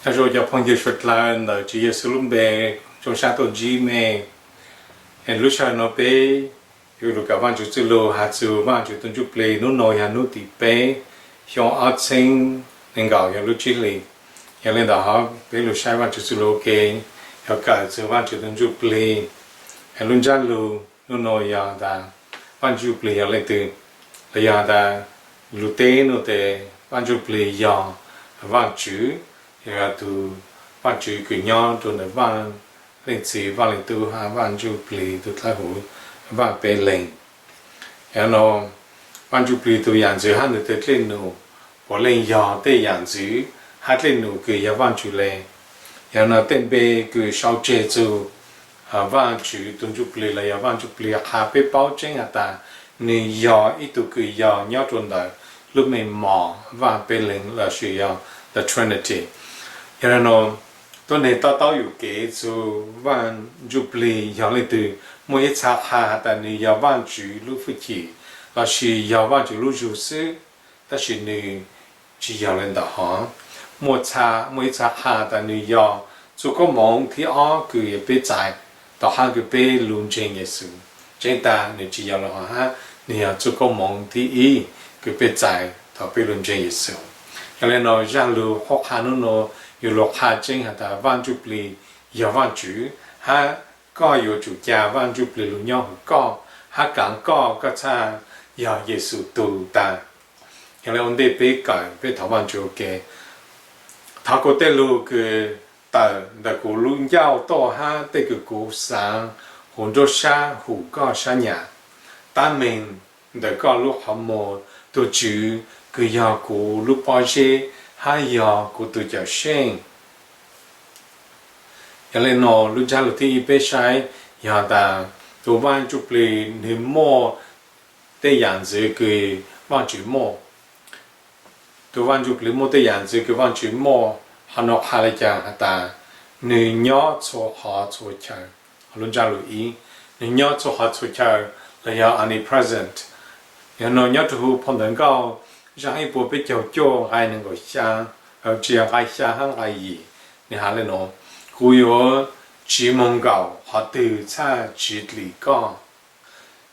Nyob zoo cov phooj ywg suav dlawg ntawm Tswv Yexus lub npe, zoo sab tuaj ntsib mej. Lub sij hawm no peb yuav lug kawm Vaajtswv txuj lug has txug Vaajtswv tug ntsuj plig. Nub no yog nub tim peb, xyoo ob txheeb neeg nkaum yog lub tsib hlis. Yog le ntawd hov peb lug saib Vaajtswv txuj lug ua ke, yog kawm txug Vaajtswv tug ntsuj plig. Lub ntsab lug nub no yog tas Vaaj Ntsuj Plig yog leej twg, los yog tas lug teb nuav tes Vaaj Ntsuj Plig yog Vaajtswv, yog tug Vaajtswv kws nyob rua ntawm Vaaj Leej Txiv, Vaaj Leej Tub hab Vaaj Ntsuj Plig tug dlawb huv, Vaaj Peb Leeg. Yog no Vaaj Ntsuj Plig tug yaam ntxwv hab nwg tug dlej num puav leej yog tej yaam ntxwv hab dlej num kws yog Vaajtswv le. Yog no tej npe kws sau tseg txug Vaajtswv tug ntsuj plig los yog Vaaj Ntsuj Plig qha peb paub tseeb has tas nwg yog ib tug kws yog nyob rua ntawm lub mej mom Vaaj Peb Leeg lossis yog the Trinity. Yog le no tuab neeg to taub yuam kev txug Vaaj Ntsuj Plig yog leej twg, muaj ib txha qha has tas nwg yog Vaajtswv lub fwj chim lossis yog Vaajtswv lub zug xwb, tab sis nwg tsi yog le ntawm hov. Muaj txha, muaj ib txha qha tas nwg yog txuj koob moov thib ob kws peb txais, tom qab kws peb lug ntseeg Yexus. Tseeb tas nwg tsi yog le hov hab, nwg yog txuj koob moov thib ib kws peb txais thaum peb lug ntseeg Yexus. Yog le no zaj lug qhuab qha nub no yuav lug qha tseeb has tas Vaaj Ntsuj Plig yog Vaajtswv, hab koj yuav tsum ca Vaaj Ntsuj Plig lug nyob huv koj, hab kaav koj, koj txhaj yog Yexus tug tag. Yog le ua ntej peb kawm peb thov Vaajtswv ua ke. Thov kuv tej lug kws tawm ntawm kuv lub ncauj tuaj hab tej kws kuv xaav huv nruab sab hum koj sab nyam, tab meeg ntawm koj lub qhov muag, tug Tswv kws yog kuv lub pob zeb hab yog kuv tug Cawmseej. Yog le no lub ntsab lug thib ib peb saib yog tas tug Vaaj Ntsuj Plig nwg muaj tej yaam ntxwv kws Vaajtswv muaj. Tug Vaaj Ntsuj Plig muaj tej yaam ntxwv kws Vaajtswv muaj, qhov no qha le caag has tas nwg nyob txhua qhov txhua chaw. Lub ntsab lug ib, nwg nyob txhua qhov txhua chaw los yog omnipresent. Yog no nyob rua huv phau ntawv nkauj zaj ib puas peb caug cuaj nqai neeg nkaum xya, tsi yog nqai xya hab nqai yim, nwg has le no: Kuv yuav tsiv moog nkaum qhov twg txhaj tsiv dlim koj?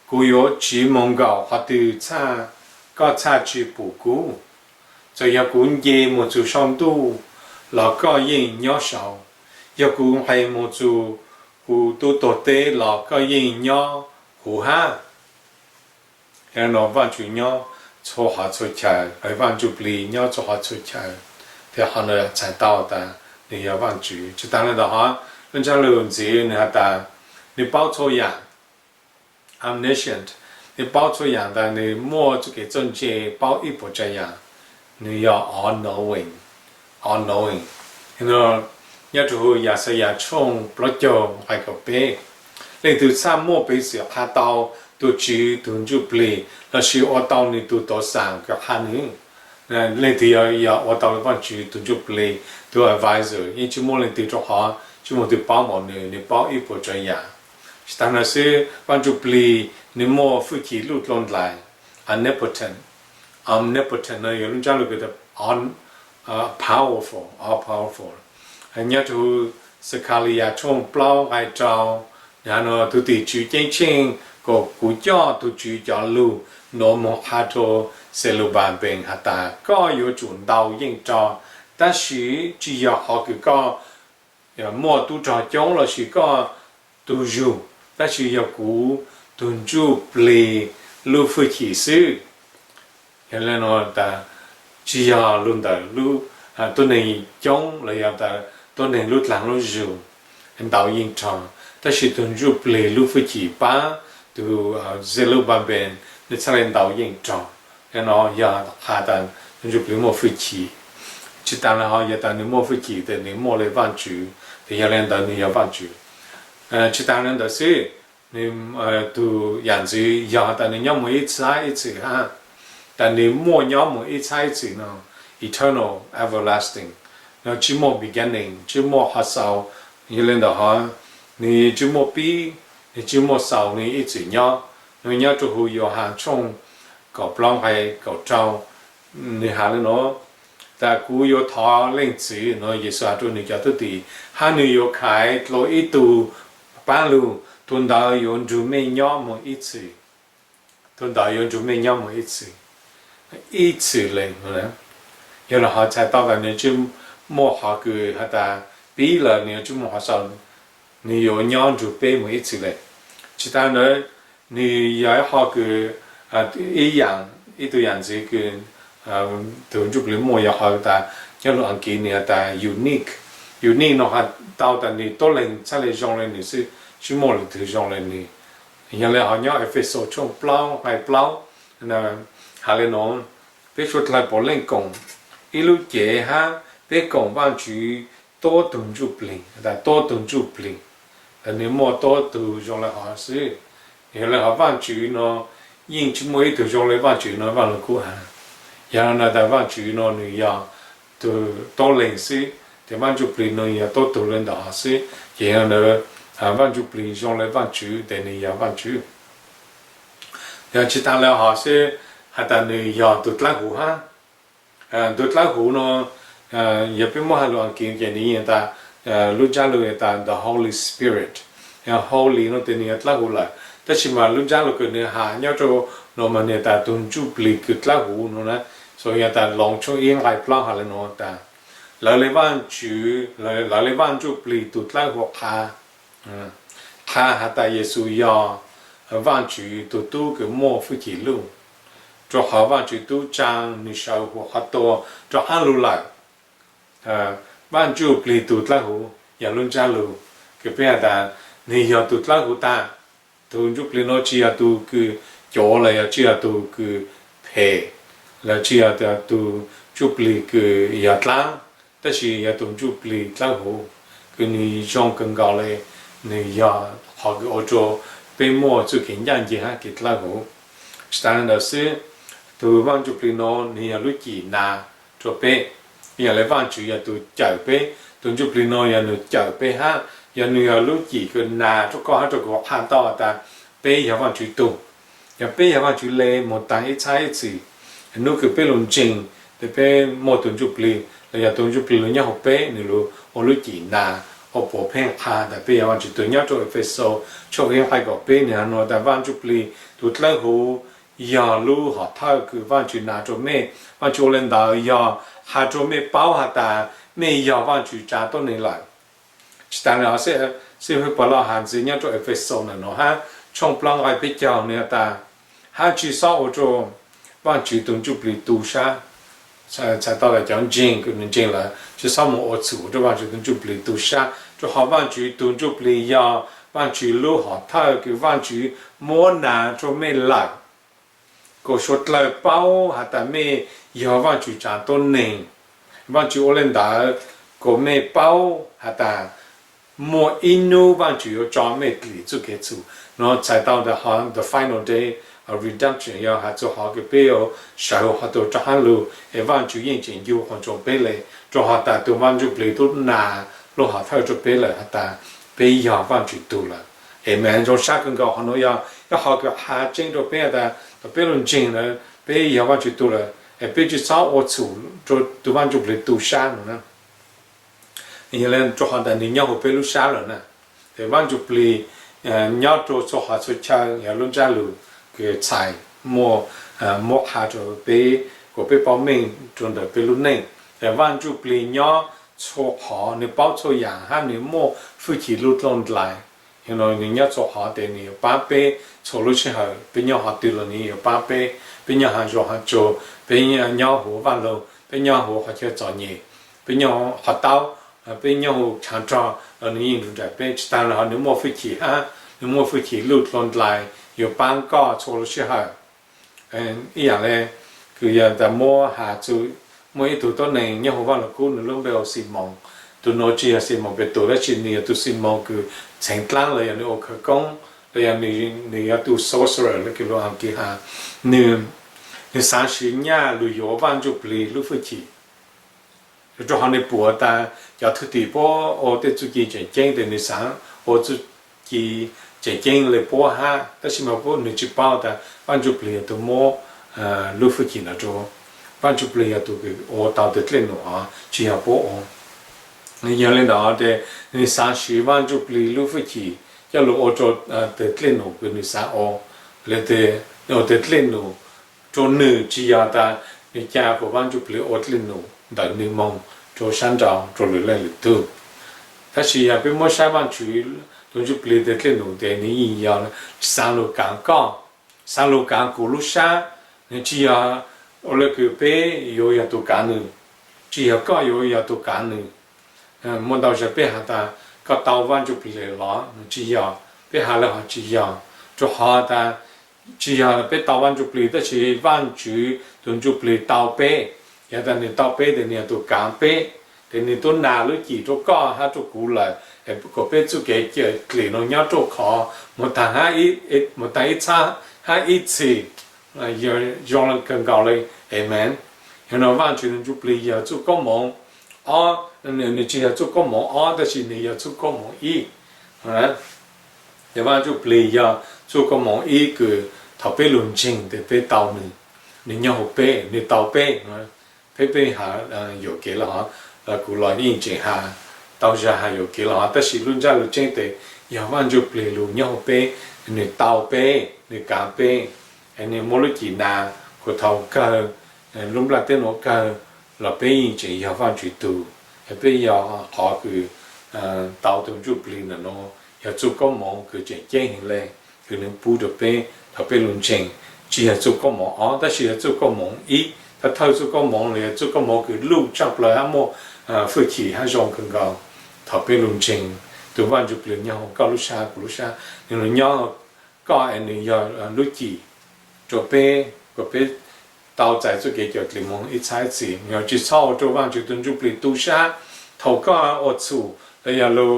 Kuv yuav tsiv moog nkaum qhov twg txhaj, koj txhaj tsi pum kuv? Txawm yog kuv nce moog txug sau ntuj los koj yeej nyob saud, yog kuv nqes moog txug huv tub tuag teb los koj yeej nyob huv hab. Yog no Vaajtswv nyob txhua qhov txhua chaw, Vaaj Ntsuj Plig nyob txhua qhov txhua chaw, thiab qhov no txhais tau tas nwg yog Vaajtswv. Tsi taag le ntawd hov, lub ntsab lug ntxiv nwg has tas nwg paub txhua yaam, omniscient, nwg paub txhua yaam tas nwg muaj txuj kev txawj ntse paub ib puas tsav yaam, nwg yog all knowing, all knowing. Nyob rua huv Yaxayas tshooj plaub caug nqai kaum peb, leej twg txhaj muaj peev xwm qha tau tug Tswv tug Ntsuj Plig lossis ua tau nwg tug tuav xaam kws qha nwg? Leej twg yog ua tau Vaajtswv tug Ntsuj Plig tug advisor? Yeej tsi muaj leej twg, rua qhov tsi muaj tug paub npaum nwg, nwg paub ib puas tsav yaam. Tsi taag le xwb, Vaaj Ntsuj Plig nwg muaj fwj chim luj dlua ndlais, omnipotent. Omnipotent no yog lub ntsab lug kws powerful, all powerful. Nyob rua huv Xakhaliyas tshooj plaub nqai rau, nwg has no: Tug tim tswv ceeb tsheej, kom kuv coj tug Tswv cov lug nuav moog qha rua Xelubabes has tas, koj yuav tsum ntaus yeej rog, tab sis tsi yog qhov kws koj muaj tub rog coob lossis koj tug zug, tab sis yog kuv tug Ntsuj Plig lub fwj chim xwb. Yog le no tas tsi yog lug ntawm lub tuab neeg coob los yog tas tuab neeg lub dlaag lub zug ntaus yeej rog, tab sis tug Ntsuj Plig lub fwj chim pab tug Xelubabes nwg txhaj le ntaus yeej rog. Yog no yog qha tas tug Ntsuj Plig muaj fwj chim. Tsi taag le hov, yog tas nwg muaj fwj chim tes nwg muaj le Vaajtswv, tes yog le ntawd nwg yog Vaajtswv. Tsi taag le ntawd xwb, nwg tug yaam ntxwv yog tas nwg nyob moog ib txhab ib txwm hab, tas nwg muaj nyob moog ib txhab ib txwm no, eternal, everlasting, no tsi muaj beginning, tsi muaj qhov xaus. Yog le ntawd hov, nwg tsi muaj pib, nwg tsi muaj xaus, nwg ib txwm nyob. Nwg nyob rua huv Yauhas tshooj kaum plaub nqai kaum rau, nwg has le no: tas kuv yuav thov Leej Txiv no, Yexus hais rau nws cov thwj tim, hab nws yuav khaiv dlua ib tug paab lug, tug ntawd yuav nrug mej nyob moog ib txwm. Tug ntawd yuav nrug mej nyob moog ib txwm, ib txwm le. Yog le hov txhais tau tas nws tsi muaj qhov kws has tas pib lawm, nws tsi muaj qhov sau, nws yuav nyob nrug peb moog ib txwm le. Tsi tas ntawd, nws yog ib qho kws ib yaam, ib tug yaam ntxiv kws tug Ntsuj Plig muaj yog qhov tas nyob lug Askiv nws has tas unique. Unique no has tau tas nws tuab leeg txhaj le zoo le nws xwb, tsi muaj lwm tug zoo le nws. Yog le hov nyob Efexus tshooj plaub nqai plaub has le nuav, peb suav dlawg puav leej koom ib lub cev hab peb koom Vaajtswv tuab tug Ntsuj Plig, tas tuab tug Ntsuj Plig, nws muaj tuab tug zoo le hov xwb. Yog le hov Vaajtswv no yeej tsi muaj ib tug zoo le Vaajtswv no, Vaaj Lug Kub has. Yog le tas Vaajtswv no nws yog tug tuab leeg xwb, tes Vaaj Ntsuj Plig no yog tuab tug le ntawd hov xwb. Ces yog ntawd, Vaaj Ntsuj Plig zoo le Vaajtswv tes nws yog Vaajtswv. Yog tsi tas le hov xwb, has tas nws yog tug dlawb huv hab. Tug dlawb huv no, yog peb muab has lug Askiv ces nws yeej tas, lub ntsab lug tas the Holy Spirit. Holy no tes nws yog dlawb huv lawm, tab sis mas lub ntsab lug kws nws has nyob rau no mas nws tas tug Ntsuj Plig kws dlawb huv no na. So yog tas Loos tshooj ib nqai plaub has le nuav tas, lawv le Vaajtswv, lawv le Vaaj Ntsuj Plig tug dlawb huv qha, qha has tas Yexus yog Vaajtswv tug tub kws muaj fwj chim luj, rua qhov Vaajtswv tub tsaa nws sawv huv qhov tuag rov qaab lug lawm. Vaaj Ntsuj Plig tug dlawb huv yog lub ntsab lug kws peb has tas nws yog tug dlawb huv tag. Tug Ntsuj Plig no tsi yog tug kws cuav los yog tsi yog tug kws phem, los tsi yog tug Ntsuj Plig kws yog dlaab, tab sis yog tug Ntsuj Plig dlawb huv kws nws zoo kawg nkaus le. Nws yog qhov kws ua rua peb muaj txuj kev ncaaj nceeg hab kev dlawb huv. Tsi tas le ntawd xwb, tug Vaaj Ntsuj Plig no nws yog lub cim nas rua peb. Yog le Vaajtswv yog tug cawm peb, tug Ntsuj Plig no yog nws cawm peb hab yog nws yog lub cim kws nas rua koj hab rua kuv qha tau tas peb yog Vaajtswv tug. Yog peb yog Vaajtswv le moog taag ib txhab ib txhis, nub kws peb lug ntseeg, tes peb muaj tug Ntsuj Plig los yog tug Ntsuj Plig lug nyob huv peb, nws lug ua lub cim nas ua puav pheej qha tas peb yog Vaajtswv tug. Nyob rua Efexus tshooj ib nqai kaum peb nws has nuav tas Vaaj Ntsuj Plig tug dlawb huv yog lub hom thawj kws Vaajtswv nas rua mej. Vaajtswv ua le ntawd yog has rua mej paub has tas mej yog Vaajtswv tsaa tuab neeg lawm. Tsi tas le hov xwb, xib hwb Pov Lauj has ntxiv nyob rua Efexus ntawm nuav hab tshooj plaub nqai peb caug nws has tas, hab tsi xob ua rua Vaajtswv tug Ntsuj Plig tu sab. Txhais tau tas cov ntseeg kws nws ntseeg lawm tsi xob moog ua txhum rua Vaajtswv tug Ntsuj Plig tu sab, rua qhov Vaajtswv tug Ntsuj Plig yog Vaajtswv lub hom thawj kws Vaajtswv muab nas rua mej lawm, kuas suav dlawg paub has tas mej yog Vaajtswv tsaa tuab neeg. Vaajtswv ua le ntawd kuas mej paub has tas muaj ib nub Vaajtswv yuav tso mej dlim txuj kev txhum. Nuav txhais tau tas qhov the final day of redemption yog has txug qhov kws peb yuav sawv huv qhov tuag rov qaab lug, es Vaajtswv yeej tseem yug quas ntsoov peb le, rua qhov tas tug Vaaj Ntsuj Plig tub nas lub hom thawj rua peb lawm has tas peb yog Vaajtswv tug lawm. Amees. Zoo sab kawg nkaus, qhov nuav yog ib qhov kws qha tseeb rua peb tas thaum peb lug ntseeg lawm peb yog Vaajtswv tug lawm, es peb tsi xob ua txhum rua tug Vaaj Ntsuj Plig tu sab no na. Yog le rua qhov tas nws nyob huv peb lub sab lawm na. Es Vaaj Ntsuj Plig nyob rua txhua qhov txhua chaw, yog lub ntsab lug kws txhais muaj, muab qha rua peb, kuas peb paub meej rua ntawm peb lub neej. Es Vaaj Ntsuj Plig nyob txhua qhov, nws paub txhua yaam hab nws muaj fwj chim lub dlon dlais. Yog le nws nyob txhua qhov tes nws yuav paab peb txhua lub sij hawm. Peb nyob qhov twg los nws yuav paab peb. Peb nyob haav zoov haav tsuag, peb nyob huv vaaj lug, peb nyob huv qhov chaw txom nyem, peb nyob qhov taub, peb nyob huv tshaav rog los nws yeej nrug nraim peb. Tsi tas le hov nws muaj fwj chim hab nws muaj fwj chim lub dlon dlais yuav paab koj txhua lub sij hawm. Ib yaam le kws yog tas muab has txug, muaj ib tug tuab neeg nyob huv Vaaj Lug Kub, nws lub npe hu Ximoos. Tug nuav tsi yog Ximoos Petus, tab sis nws yog tug Ximoos kws txheev dlaab los yog nws ua khawv koob, los yog nws yog tug sorcerer le kws lug Askiv has. Nws, nws xaav siv nyaj lug yuav Vaaj Ntsuj Plig lub fwj chim, rua qhov nws pum tas cov thwj tim puab ua tej txuj ci tseem ceeb tes nws xaav ua txuj ci tseem ceeb le puab hab, tab sis mas puab, nws tsi paub tas Vaaj Ntsuj Plig yog tug muab lub fwj chim ntawd rua Vaj Ntsuj Plig yog tus kws ua tau tus dej num os, tsis yog puab ua. Yog le ntawd ces nws xav siv Vaj Ntsuj Plig lub hwj chim coj lug ua rau tus dej num kws nws xav ua. Le tus dej num rau nws tsis yog tas nws ca kuas Vaj Ntsuj Plig ua dej num ntawm nws moog rau sab nraud rau lwm leej lwm tug. Tab sis yog peb muab saib Vaj Ntsuj, tus Ntsuj Plig tus dej num tes nws yeej yog xaav lug kaav koj, xaav lug kaav kuv lub sab. Nws tsis yog ua le kws peb yuav yog tus kaav nws, tsis yog koj yuav yog tus kaav nws. Muaj ntau zag peb has tas koj tau Vaj Ntsuj Plig los, nws tsis yog, peb has le hov tsis yog. Rau qhov tas tsis yog peb tau Vaj Ntsuj Plig, tab sis Vaj Ntsuj, tus Ntsuj Plig tau peb. Yog tas nws tau peb tes nws yog tus kaav peb, tes nws tub nas lub cim rau koj hab rau kuv lawm, kuas peb txuj kev cawm dlim nuav nyob ruaj khov mus taag ib txhab hab ib txhis, zoo le kawg nkaus le. Amees. Yog no Vaj Ntsuj, tus Ntsuj Plig yog txuj koob moov ob, nws tsis yog txuj koob moov ob tab sis nws yog txuj koob moov ib. Ces Vaj Ntsuj Plig yog txuj koob moov ib kws thaum peb lug ntseeg tes peb tau nws, nws nyob huv peb, nws tau peb. Peb, peb has yuam kev le hov, kuv los yeej tseem has tau zag has yuam kev le hov, tab sis lub ntsab lus tseeb tes yog Vaj Ntsuj Plig lug nyob huv peb, nws tau peb, nws kaav peb, nws muab lub cim nas kuas thaum kawg lub nplaj teb nuav kawg los peb yeej tseem yog Vaj Ntsuj tug. Peb yog qhov kws tau tus Ntsuj Plig ntawm nuav, yog txuj koob moov kws tseem ceeb heev le, kws nws pub rau peb thaum peb lug ntseeg. Tsis yog txuj koob moov ob tab sis yog txuj koob moov ib. Thawj thawj txuj koob moov los yog txuj koob moov kws luj tshaj plaws hab muaj hwj chim hab zoo kawg nkaus. Thaum peb lug ntseeg tus Vaj Ntsuj Plig nyob huv koj lub sab kuv lub sab, nws lug nyob koj es nws yog lub cim rau peb kuas peb tau txais txuj kev cawm dlim moog ib txhab ib txhis. Yog tsis txhob ua rau Vaj Ntsuj tus Ntsuj Plig tu sab. Thaum koj ua txhum los yog lug,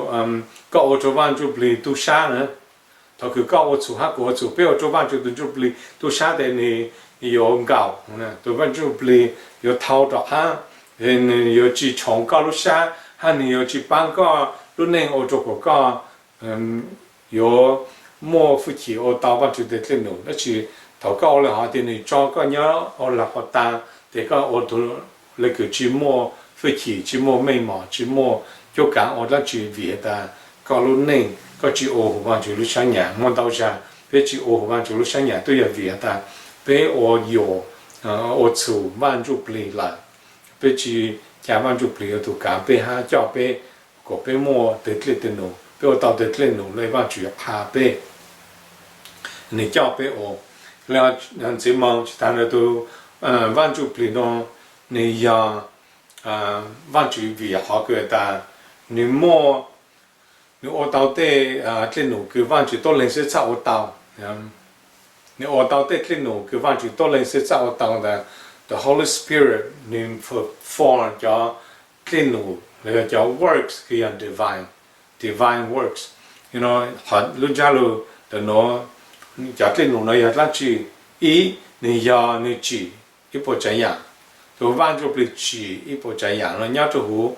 koj ua rau Vaj Ntsuj Plig tu sab na, thaum kws koj ua txhum hab kuv ua txhum, peb ua rau Vaj Ntsuj tus Ntsuj Plig tu sab tes nws yuav nkaum, tus Vaj Ntsuj Plig yuav thau rov qab, nws yuav tsis tshoov koj lub sab hab nws yuav tsis paab koj lub neej ua rau kuas koj yuav muaj hwj chim ua tau Vaj Ntsuj tes dej num. Tab sis thaum koj ua le hov tes nws tso koj nyob ua lag pas tas, tes koj ua tug le kws tsis muaj hwj chim, tsis muaj meej mom, tsis muaj cuab kaav ua dlaab tsi vim has tas koj lub neej koj tsis ua huv Vaj Ntsuj lub sab nyam. Muaj ntau zag peb tsis ua huv Vaj Ntsuj lub sab nyam tub yog vim has tas peb ua yuam, ua txhum Vaj Ntsuj Plig lawm. Peb tsis ca Vaj Ntsuj Plig ua tug kaav peb hab coj peb kuas peb muaj tes dej num, peb ua tau tes dej num le Vaj Ntsuj qha peb, nws coj peb ua. Le ntxiv moog tsis tas ntawd tus Vaj Ntsuj Plig nuav nws yog Vaj Ntsuj vim qhov kws tas nws muaj, nws ua tau tej dej num kws Vaj Ntsuj tuab leeg xwb txhaj ua tau. Nws ua tau tej dej num kws Vaj Ntsuj tuab leeg xwb txhaj ua tau ntawd. The Holy Spirit nws perform cov dej num los yog cov works kws yog divine, divine works. Qhov lub ntsab lug ntawm nuav, cov dej num no yog dlaab tsi? Ib, nws yog nws tsim ib puas tsav yaam. Tus Vaj Ntsuj Plig tsim ib puas tsav yaam no nyob rau huv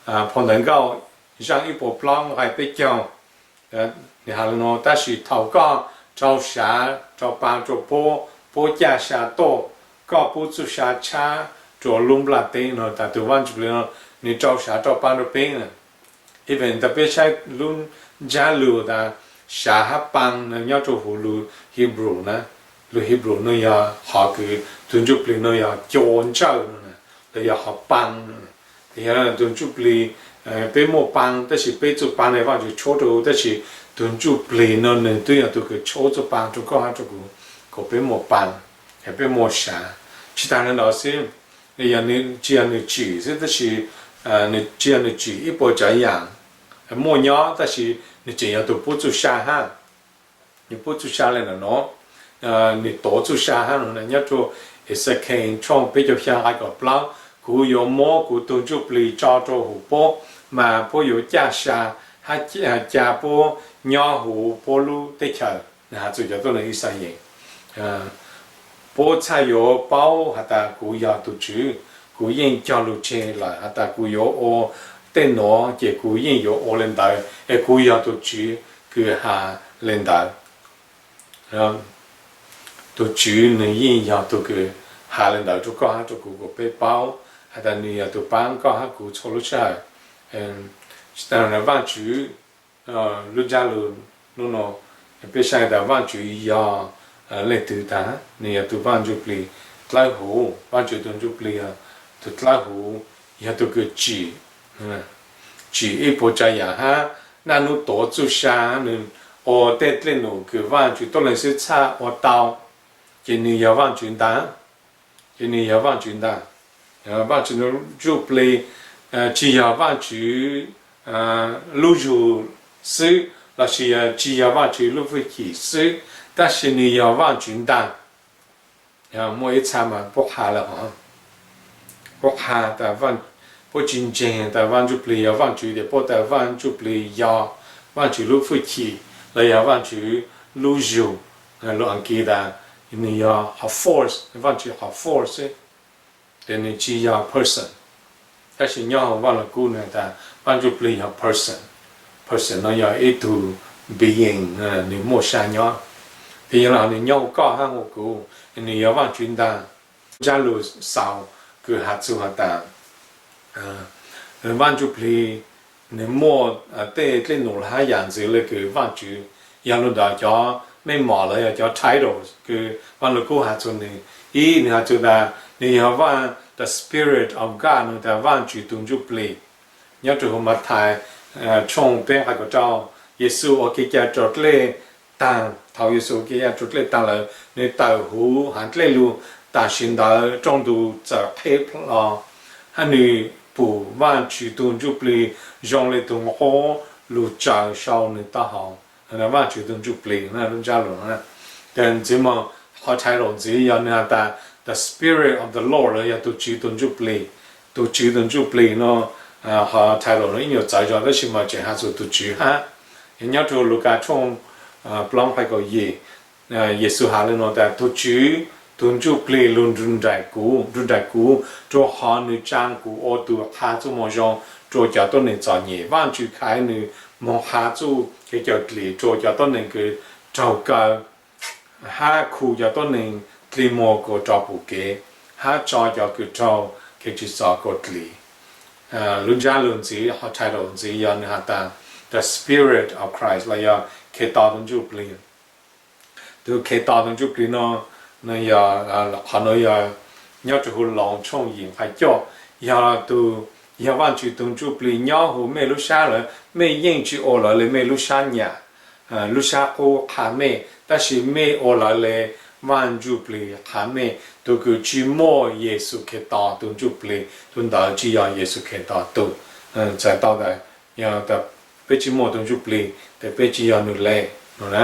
Phau Ntawv Nkauj zaaj ib puas plaub nqai peb caug. Nws has le nuav, tab sis thaum koj rau sav rau paa rua puab, puab caj sa tuaj, koj pub txuj sa tshab rua lub nplaj teb no. Tas tus Vaj Ntsuj Plig no nws rau sav rau paa rua peb na. Ib vem tas peb saib lub ntsab lug tas sav hab paa no nyob rua huv lug Hebrew na. Lug Hebrew no yog qhov kws tus Ntsuj Plig no yog cua ntsawj no na, los yog qhov paa no. Yog tus Ntsuj Plig, peb muaj paa tab sis peb txuj paa no Vaj Ntsuj tshuab rua huv, tab sis tus Ntsuj Plig no nws twb yog tug kws tshuab txuj paa rua koj hab rua kuv, kuas peb muaj paa, peb muaj sav. Tsis tas le ntawd xwb, yog nws tsis yog nws tsim xwb, tab sis nws tsis yog nws tsim ib puas tsav yaam muaj nyob, tab sis nws tseem yog tug pub txuj sa hab. Nws pub txuj sa le ntawm no, nws tuav txuj sa hab no. Nyob rua Exekees tshooj peb caug xyaa nqai kaum plaub, kuv yuav muab kuv tug Ntsuj Plig tso rua huv puab, mas puab yuav caj sa hab ca puab nyob huv puab lub teb chaws. Nws has txug cov tuab neeg Ixayees. Puab txhaj yuav paub has tas kuv yog tug Tswv, kuv yeej cog lug tseg lawm has tas kuv yuav ua tej nuav ces kuv yeej yuav ua le ntawd, es kuv yog tug Tswv kws has le ntawd. Tug Tswv nws yeej yog tug kws has li ntawd rau koj hab rau kuv kom peb paub has tas nws yog tus paab koj hab kuv txhua lub sij hawm. Vaajtswv, lub ntsab lug nub nua, peb saib tas Vaajtswv yog leej twg tas, nws yog tus Vaaj Ntsuj Plig dlawb huv. Vaajtswv tug Ntsuj Plig yog tug dlawb huv, yog tug kws tsim, tsim ib puas tsav yaam hab naj nub tuav txuj sa, nws ua tej dlej num kws Vaajtswv tuab leeg xwb txhaj ua tau, ces nws yog Vaajtswv ntaag. Ces nws yog Vaajtswv ntaag. Vaajtswv Ntsuj Plig tsi yog Vaajtswv lub zug xwb lossis yog tsi yog Vaajtswv lub fwj chim xwb, tab sis nws yog Vaajtswv ntaag. Muaj ib txha mas puab qha lawm hov, puab qha tas puab tsi ntseeg tas Vaaj Ntsuj Plig yog Vaajtswv, ces puab tas Vaaj Ntsuj Plig yog Vaajtswv lub fwj chim los yog Vaajtswv lub zug. Lus Askiv tas nws yog qhov force, Vaajtswv qhov force xwb, ces nws tsi yog person. Tab sis nyob hauv Vaaj Lug Kub nws tas Vaaj Ntsuj Plig yog person. Person no yog ib tug being, nws muaj sab nyob. Ces yog le nws nyob hauv koj hab hauv kuv, nws yog Vaajtswv ntaag. Ntsab lug xaus kws has txug has tas Vaaj Ntsuj Plig nws muaj tej dlej num hab yaam ntxwv le kws Vaajtswv. Yog lug ntawd cov mej mom los yog cov titles kws Vaaj Lug Kub has txug nws, ib, nws has txug tas nws yog Vaaj, the Spirit of God, nws tas Vaajtswv tug Ntsuj Plig. Nyob rua huv Mathais tshooj peb nqai kaum rau, Yexus ua kev cai raus dlej taag. Thaus Yexus ua kev cai raus dlej taag lawm, nws tawm huv haav dlej lug, tam sim ntawd rooj ntug txawm qheb plho, hab nws pum Vaajtswv tug Ntsuj Plig zoo le tug nquab lug tsaws sau nws taub hau. Vaajtswv tug Ntsuj Plig lub ntsab lug. Tes ntxiv moog, qhov title ntxiv yog nws has tas the Spirit of the Lord los yog tug Tswv tug Ntsuj Plig. Tug Tswv tug Ntsuj Plig no, qhov title no ib nyuas txawv zog tab sis mas tseem has txug tug Tswv hab. Nyob rua Lukas tshooj plaub nqai kaum yim, Yexus has le nuav tas tug Tswv tug Ntsuj Plig lug nrug nraim kuv, nrug nraim kuv rua qhov nws tsaa kuv ua tug qha txuj moo zoo rua cov tuab neeg txom nyem. Vaajtswv khav nws moog qha txuj kev cawm dlim rua cov tuab neeg kws raug kaw, hab khu cov tuab neeg dlig muag kuas rov pum kev, hab tso cov kws raug kev tsim txom kuas dlim. Lub ntsab lug ntxiv, qhov title ntxiv yog nws has tas the Spirit of Christ los yog Khetos tug Ntsuj Plig. Tug Khetos tug Ntsuj Plig no, qhov nuav yog nyob rua huv Loos tshooj yim nqai cuaj, yog tug, yog Vaajtswv tug Ntsuj Plig nyob huv mej lub sab lawm, mej yeej tsi ua lawv le mej lub sab nyam, lub sab qub qha mej, tab sis mej ua lawv le Vaaj Ntsuj Plig qha mej. Tug kws tsi muaj Yexus Khetos tug Ntsuj Plig, tug ntawd tsi yog Yexus Khetos tug. Txhais tau tas, yog tas peb tsi muaj tug Ntsuj Plig tes peb tsi yog nws le no na.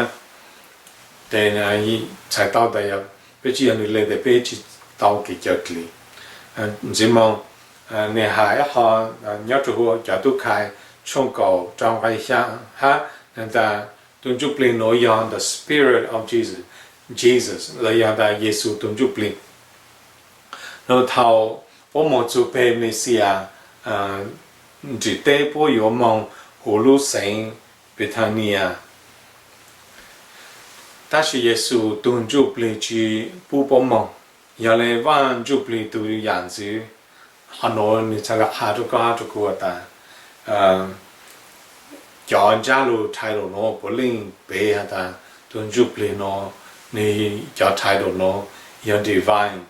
Tes txhais tau tas yog peb tsi yog nws le tes peb tsi tau kev cawm dlim. Ntxiv moog, nwg has ib qho nyob rua huv cov tub khai tshooj kaum rau nqai xyaa hab, tas tug Ntsuj Plig nuav yog the Spirit of Jesus, Jesus los yog tas Yexus tug Ntsuj Plig. Nuav thaus puab moog txug peg Mexiyas nrim teb puab yuav moog huv lub xeev Bethania, tab sis Yexus tug Ntsuj Plig tsi pub puab moog. Yog le Vaaj Ntsuj Plig tug yam ntxwv, qhov nuav nwg txhad le qha rua koj hab rua kuv has tas, cov ntsab lug title nuav puav leej peb has tas tug Ntsuj Plig nuav, nwg cov title nuav yog divine,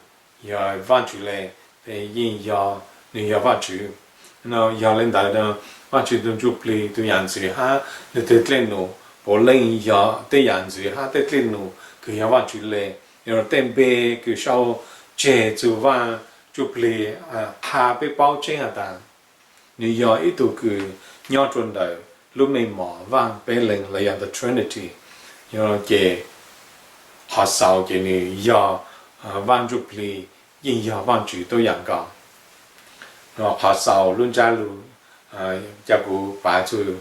yog Vaajtswv le, yeej yog, nwg yog Vaajtswv. Yog le ntawd, Vaajtswv tug Ntsuj Plig tug yam ntxwv hab nwg tug dlej num puav leej yog tej yam ntxwv hab tej dlej num kws yog Vaajtswv le. Yog tej npe kws sau tseg txug Vaaj Ntsuj Plig qha peb paub tseeb has tas nwg yog ib tug kws nyob rua ntawm lub mej mom Vaaj Peb Leeg los yog the Trinity. Ces qhov xaus ces nwg yog Vaaj Ntsuj Plig, yeej yog Vaajtswv tub yam nkaus. Qhov xaus lub ntsab lug, ca kuv pav txug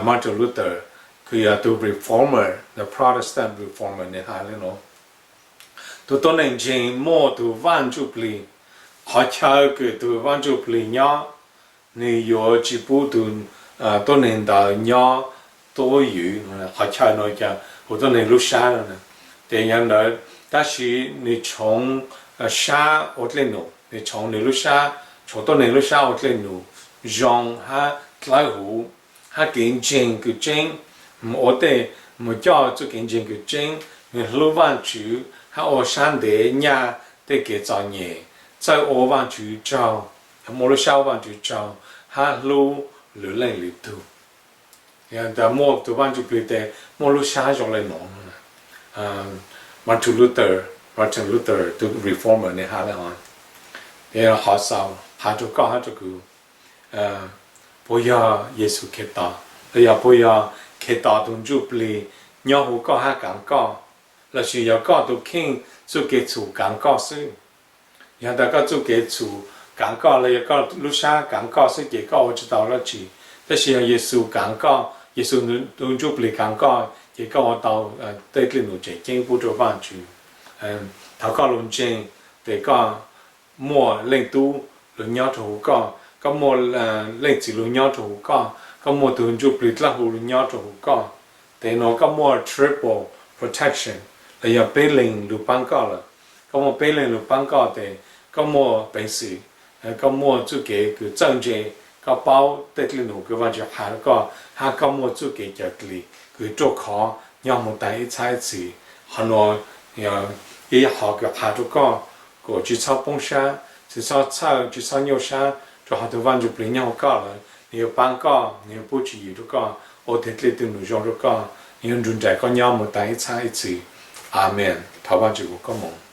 Martin Luther, kws yog tug reformer, the Protestant reformer, nwg has le nuav: Tug tuab neeg ntseeg muaj tug Vaaj Ntsuj Plig. Qhov chaw kws tug Vaaj Ntsuj Plig nyob, nwg yuav tsi pub tug tuab neeg ntawd nyob tuab ywm. Qhov chaw no huv tuab neeg lub sab. Ces yog ntawd Tab sis nws tshoov sab ua dlej num, nws tshoov nws lub sab, tshoov tuab neeg lub sab ua dlej num zoo hab dlawb huv, hab kev ntseeg kws tseeb, mus ua tej, mus coj txuj kev ntseeg kws tseeb, nws hlub Vaajtswv hab ua sab ntev nyaj tej kev txom nyem, txawj ua Vaajtswv tsaug, muaj lub sab ua Vaajtswv tsaug hab hlub lwm leej lwm tug. Muaj tug Vaajtswv plig tes muaj lub sab zoo le nuav. Martin Luther, Martin Luther tug reformer nwg has le hov, has rua koj hab rua kuv, puas yog Yexus Khetos los yog puas yog Khetos tug ntsuj plig nyob huv koj hab kaav koj, lossis yog koj tug kheej txuj kev txhum kaav koj xwb? Yog tas koj txuj kev txhum kaav koj los yog koj lub sab kaav koj xwb ces koj ua tsi tau dlaab tsi. Tab sis yog Yexus kaav koj, Yexus tug ntsuj plig kaav koj ces koj ua tau tej dlej num tseem ceeb pub rua Vaajtswv. Thov koj lug ntseeg tes koj muaj Leej Tub lug nyob rua huv koj, koj muaj Leej Txiv lug nyob rua huv koj, koj muaj tug ntsuj plig dlawb huv lug nyob rua huv koj. Tes nuav koj muaj triple protection los yog peb leeg lug paab koj lawm. Koj muaj peb leeg lug paab koj tes koj muaj peev xwm, koj muaj txuj kev kws txawj ntse, koj paub tej dlej num kws Vaajtswv has rua koj, hab koj muaj txuj kev cawm dlim kws ruaj khov nyob moog taag ib txhab ib txhis. Qhov nuav ib qhov kws has rua koj kuas tsi txhob poob sab, tsi txhob txhawj, tsi txhob nyuaj sab, rua qhov tug Vaajtswv plig nyob huv koj lawm, nwg yuav paab koj, nwg yuav pub tswv yim rua koj ua tej dlej tej num zoo rua koj, nwg yuav nrug nraim koj nyob moog taag ib txhab ib txhis. Amees. Thov Vaajtswv kuas koj moov.